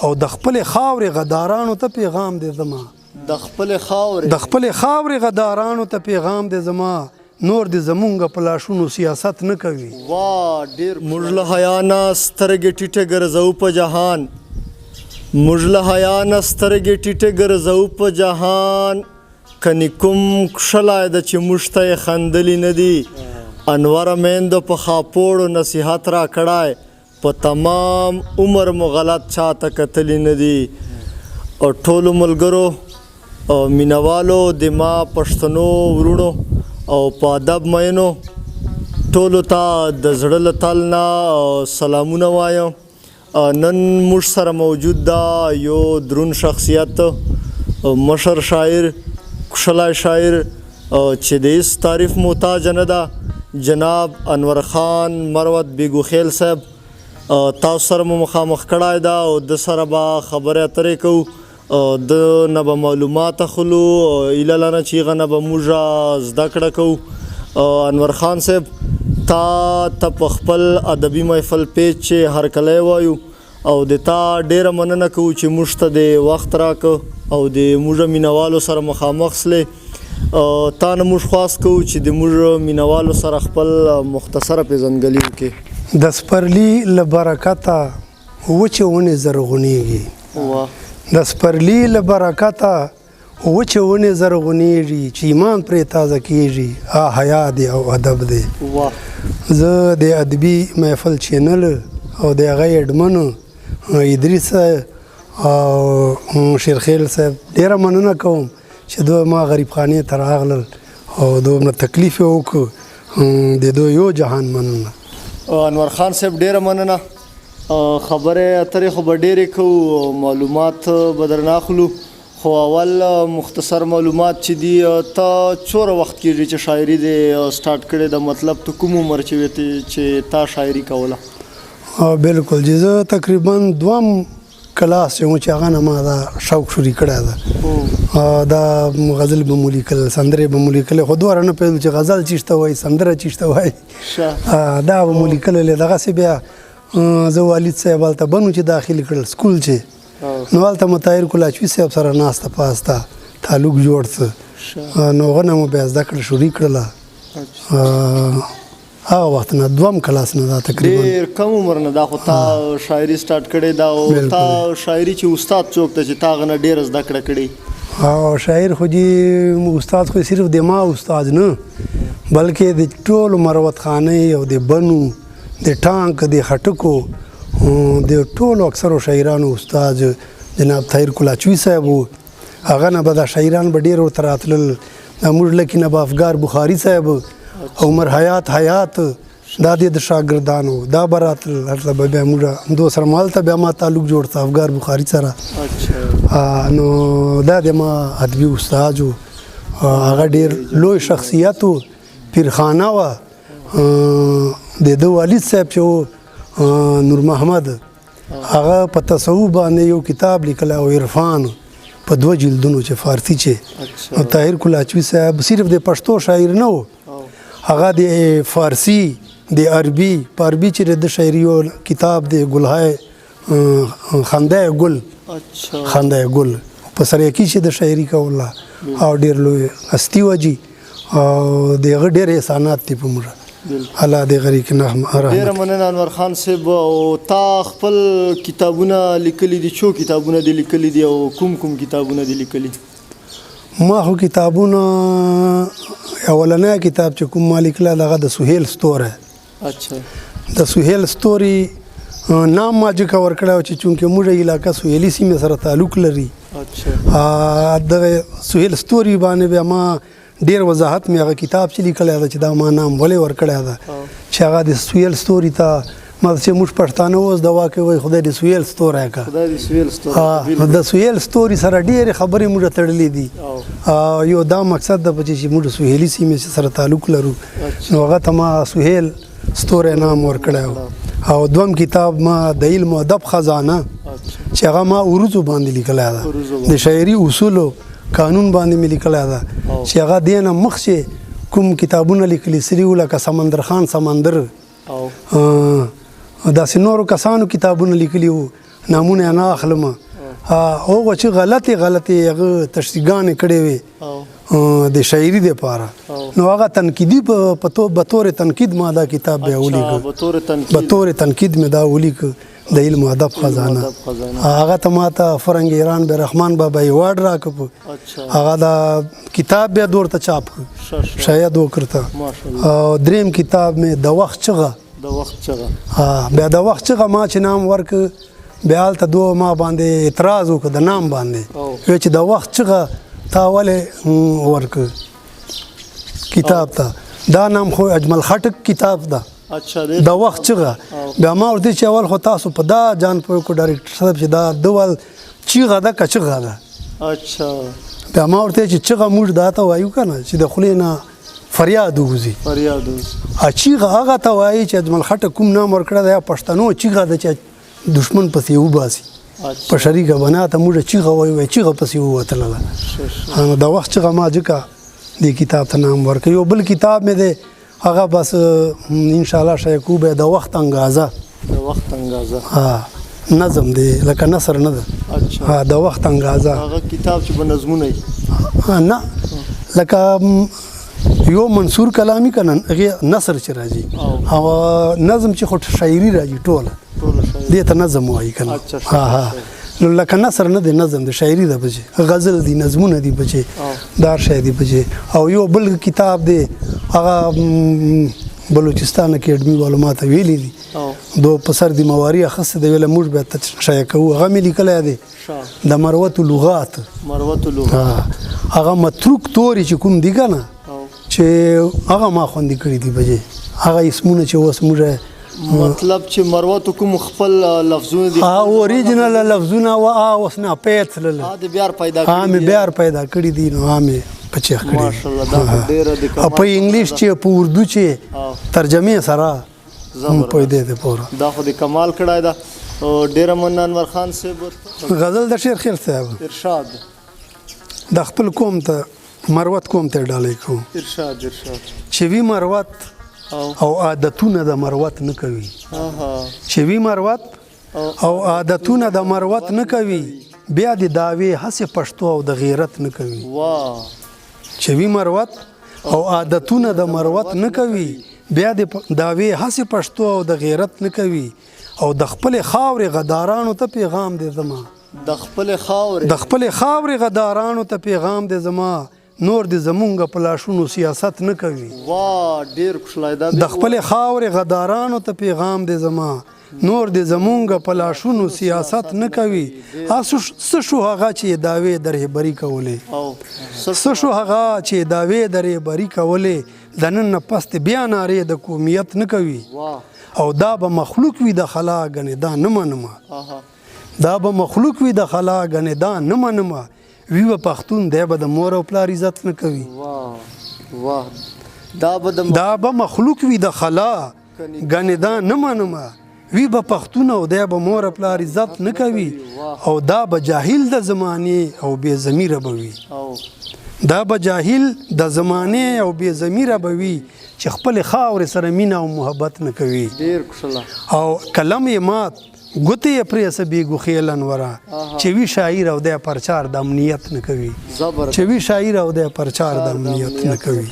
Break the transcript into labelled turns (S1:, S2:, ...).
S1: او د خپلې خاورې غدارانو ته پیغام دی زما.
S2: د خپلې خاورې،
S1: د خپلې خاورې غدارانو ته پیغام دی زما، نور دې زمونږ په لاشونو سیاست نه کوي.
S2: وا ډیر. موږ له حیا نه سترګې ټیټې ګرځو په جهان، موږ له حیا نه سترګې ټیټې ګرځو په جهان، کني کوم کښلی ده چې موږ ته یې خندلي نه دي. انوره میندو په خاپوړو نصیحت راکړی، په تمام عمر مو غلط چاته کتلي نه دي. او ټولو ملګرو او مینوالو، د ما پښتنو وروڼو او په ادب مینو ټولو ته د زړه له تل نه سلامونه وایم. نن موږ سره موجود دا یو درون شخصیت، مشر شاعر، کښلی شاعر چې د هیڅ تعریف محتاج نه ده، جناب انور خان مروت بیګوخیل صاحب. تاسو سره مو مخامخ کړی ده او د سره به خبرې اترې کوو، د نه به معلومات اخلو، هیله لره چې هغه نه به موږ زده کړه کوو. انور خان صاحب، تا ته په خپل ادبي محفل پیج چې هرکلی وایو او د تا ډیره مننه کوو چې موږ ته د وخت راکړ او د موږ مینوالو سره مخامخ سلې. تا نه موږ خواست کوو چې د موږ مینوالو سره خپل مختصره پیژندګلي وکړې.
S1: د سپرلي له برکته وچې ونې زرغونېږي، د سپرلي له برکته وچې ونې زرغونېږي، چې ایمان پرې تازه کېږي، حیا دی او ادب دی. زه د ادبي محفل چینل او د هغه اډمن ادریس صاحب او شیرخیل صاحب ډېره مننه کوم چې دوی ما غریب خانې ته راغلل او دومره تکلیف یې وکړ، د دوی یو جهان مننه.
S2: انور خان صاحب ډېره مننه. خبرې اترې خو به ډېرې کوو، معلومات به درنه اخلو، خو اول مختصر معلومات چې دي، ته څومره وخت کېږي چې شاعري دې سټارټ کړې ده؟ مطلب ته کوم عمر چې وې چې تا شاعري کوله؟
S1: بالکل جی، زه تقریبا دوم کلاس چې وم چې هغه نه ما دا شوق شروع کړی ده. دا غزل به مو لیکل، سندرې به مو لیکلې، خو دومره نه پوهېدو چې غزل چیرته وایي، سندره چیرته وایي، دا به مو لیکلې. دغسې بیا زه والد صاحب هلته بنو چې داخل کړل سکول چې، نو هلته مو طاهر کلاچوي صاحب سره ناسته پاسته تعلق جوړ څه، نو هغه نه مو بیا زده کړه شروع کړله. هغه وخت نه دوم کلاس نه دا تقریبا
S2: ډېر کم عمر نه دا خو تا شاعري سټارټ کړې ده. او تا شاعري چې استاد څوک ته چې تا هغه نه ډېره زده کړه کړې؟
S1: او شاعر خو جی استاد خو صرف د ما استاد نه، بلکې د ټولو مروت خانې او د بنو، د ټانک، د خټکو، د ټولو اکثرو شاعرانو استاد جناب طاهر کلاچوي صاحب و. هغه نه به دا شاعران به ډېر ورته راتلل. دا موږ لکې نه به افګار بخاري صاحب، عمر حیات حیات، دا د شاګردانو دا به راتلل. هلته به بیا موږ دوه سره هلته بیا ما تعلق جوړ ته افګار بخاري سره. نو دا د ما ادبي استاد و، هغه ډېر لوی شخصیت و، پیرخانه وه. د ده والد صاحب چې و نور محمد، هغه په تصوف باندې یو کتاب لیکلی او عرفان په دوه جلدونو چې فارسي چې. نو طاهر کلاچوي صاحب صرف د پښتو شاعر نه و، هغه د فارسي، د عربي، په عربي چې د شاعري یو کتاب دی ګلهای خنده ګل، خنده ګل په سرایکي چې د شاعري کوله، او ډېر لوی هستي وه جي، او د هغه ډېر احسانات دي په موږ. الله دې غریق نه رحمت.
S2: ډېره مننه انور خان صاحب. او تا خپل کتابونه لیکلي دي، څو کتابونه دې لیکلي دي او کوم کوم کتابونه دې لیکلي؟
S1: ما خو کتابونه، اولنی کتاب چې کوم ما لیکلی دغه د سهیل ستوری. د سهیل ستوري نام ما ځکه ورکړی چې چونکې موږ علاقه سهیلي سیمې سره تعلق لري. دغه سهیل ستوري باندې بیا ما ډېر وضاحت مې هغه کتاب چې لیکلی ده چې دا ما نام ولې ورکړی ده، چې هغه د سهیل ستوري ته ما چې موږ پښتانه اوس دوا کوي وایي خدای دې سهیل ستوری کړه.
S2: خدای دې سهیل ستوری.
S1: د سهیل ستوري سره ډېرې خبرې موږ تړلې دي. یو دا مقصد ده چې موږ سهیلي سیمې سره تعلق لرو، نو هغه ته ما سهیل ستوری نام ورکړی و. او دوم کتاب ما د علم و ادب خزانه چې هغه ما عروضو باندې لیکلی ده، د شاعري اصولو قانون باندې مې لیکلی ده، چې هغه دې نه مخکې کوم کتابونه لیکلي سوي وو لکه سمندر خان سمندر، داسې نورو کسانو کتابونه لیکلي وو. نامونه نه اخلم. هغه چې غلطې غلطې هغه تشریحګانې کړې وي د شاعري لپاره، نو هغه تنقیدي په تور تنقید ما دا کتاب بیا ولیک.
S2: به
S1: تور تنقید مې دا ولیک، د علم ادب خزانه. هغه ته ما ته فرنګ ایران به رحمان بابا ایوارډ راکړ. هغه دا کتاب بیا دورته چاپ کړ، شاید وکړه. او دریم کتاب مې د وخت چغه،
S2: د وخت چغه،
S1: ها بیا د وخت چغه ما چې نام ورک، بیا هلته دوه ما باندې اعتراض وکړ د نام باندې، وی چې د وخت چغه تا ولې ورک کتاب ته، دا نام خو اجمل خټک کتاب ده.
S2: اچھا،
S1: د وخت چغه بیا ما ورته چې اول خو تاسو په دا جان پوه کو ډایرکټر صاحب چې دا دوال چیغه ده که چغه ده.
S2: اچھا،
S1: بیا ما ورته چې چغه موږ دا ته وایو که نه چې د خولې نه فریاد ووځي،
S2: فریاد ووځي.
S1: چیغه هغه ته وایي چې اجمل خټک کوم نام ورکړی دی، پښتنو چیغه ده چې دښمن پسې وباسي په شریکه بنا ته موږ چیغه وایو، چیغه پسې ووتله. نو د وخت چغه ما ځکه دې کتاب ته نام ورکړ. یو بل کتاب مې دی هغه بس ان شاء الله شایع کو به، د وخت انګازه.
S2: د وخت انګازه،
S1: ها نظم دی لکه نثر نه ده.
S2: اچھا،
S1: د وخت انګازه
S2: هغه کتاب چې به نظمونه وي؟
S1: نه، لکه یو منصور کلامي کنه هغه نثر چې راځي او نظم چې خو شاعري راځي ټوله دې ته نظم وایي کنه. ها ها، نو لکه نثر نه دی، نظم دی، شاعري ده بچي، غزل دی، نظمونه دی بچي، دار شی دی بچي. او یو بل کتاب دی هغه بلوچستان اکیډمي والو ماته ویلي دي، دو په سر د مواري اخیستې دی، ویله موږ به شایع کوو. هغه مې لیکلی دی د مروت لغات.
S2: مروت لغات،
S1: هغه متروک توري چې کوم دي که نه، چې هغه ما خوندي کړي دي بچي، هغه اسمونه چې اوس موږ
S2: مطلب چې مروت کوم خپل لفظونه دي،
S1: اوریجنل لفظونه و اوس نه پیتلل،
S2: د بیا پیدا کړي،
S1: مې بیا پیدا کړي دي، نو مې پچې کړي.
S2: ماشاءالله، دا ډیره د
S1: کمال. په انګلیش چې په اردو چې ترجمه سره په دې ده پوره،
S2: دا خو د کمال کړای ده. ډیره مننه انور خان صاحب.
S1: غزل د شعر خیر صاحب.
S2: ارشاد.
S1: د خپل قوم ته، مروت قوم ته ډالۍ کوم.
S2: ارشاد ارشاد.
S1: چې وی مروت او عادتونه د مروت نه کوي، چې وی مروت او عادتونه د مروت نه کوي، بیا د دعوې هسې پښتو او د غیرت نه کوي. چې وی مروت او عادتونه د مروت نه کوي، بیا د دعوې هسې پښتو او د غیرت نه کوي. او د خپلې خاورې غدارانو ته پیغام دی زما،
S2: د خپلې خاورې،
S1: د خپلې خاورې غدارانو ته پیغام دی زما، نور د زمونږ په لاشونو سیاست نه کوي.
S2: وا ډیر کوشلای دا.
S1: د خپلې خاورې غدارانو ته پیغام دی زما، نور د زمونږ په لاشونو سیاست نه کوي. څه شو هغه چې دعوې د رهبري کولې، څه شو هغه چې دعوې د رهبري کولې، د نن نه پس بیا نارې د قومیت نه کوي. او دا به مخلوق وي د خلا ګنې دا نه منمه، دا به مخلوق وي د خلا ګنې دا نه منمه، وی به پښتون دی به د مور او پلار عزت نه کوي. دا به مخلوق وي د خلا ګنې دا نه منمه، وی به پښتون او دی به مور او پلار عزت نه کوي. او دا به جاهل د زمانې او بې ضمیره به وي، دا به جاهل د زمانې او بې ضمیره به وي، چې خپلې خاورې سره مینه او محبت نه کوي. او قلم یې مات ګوتې یې پرې څه بېګوښې لنوره، چې وي شاعر او دی پرچار د امنیت نه کوي، چې وي شاعر او دی پرچار د امنیت نه کوي.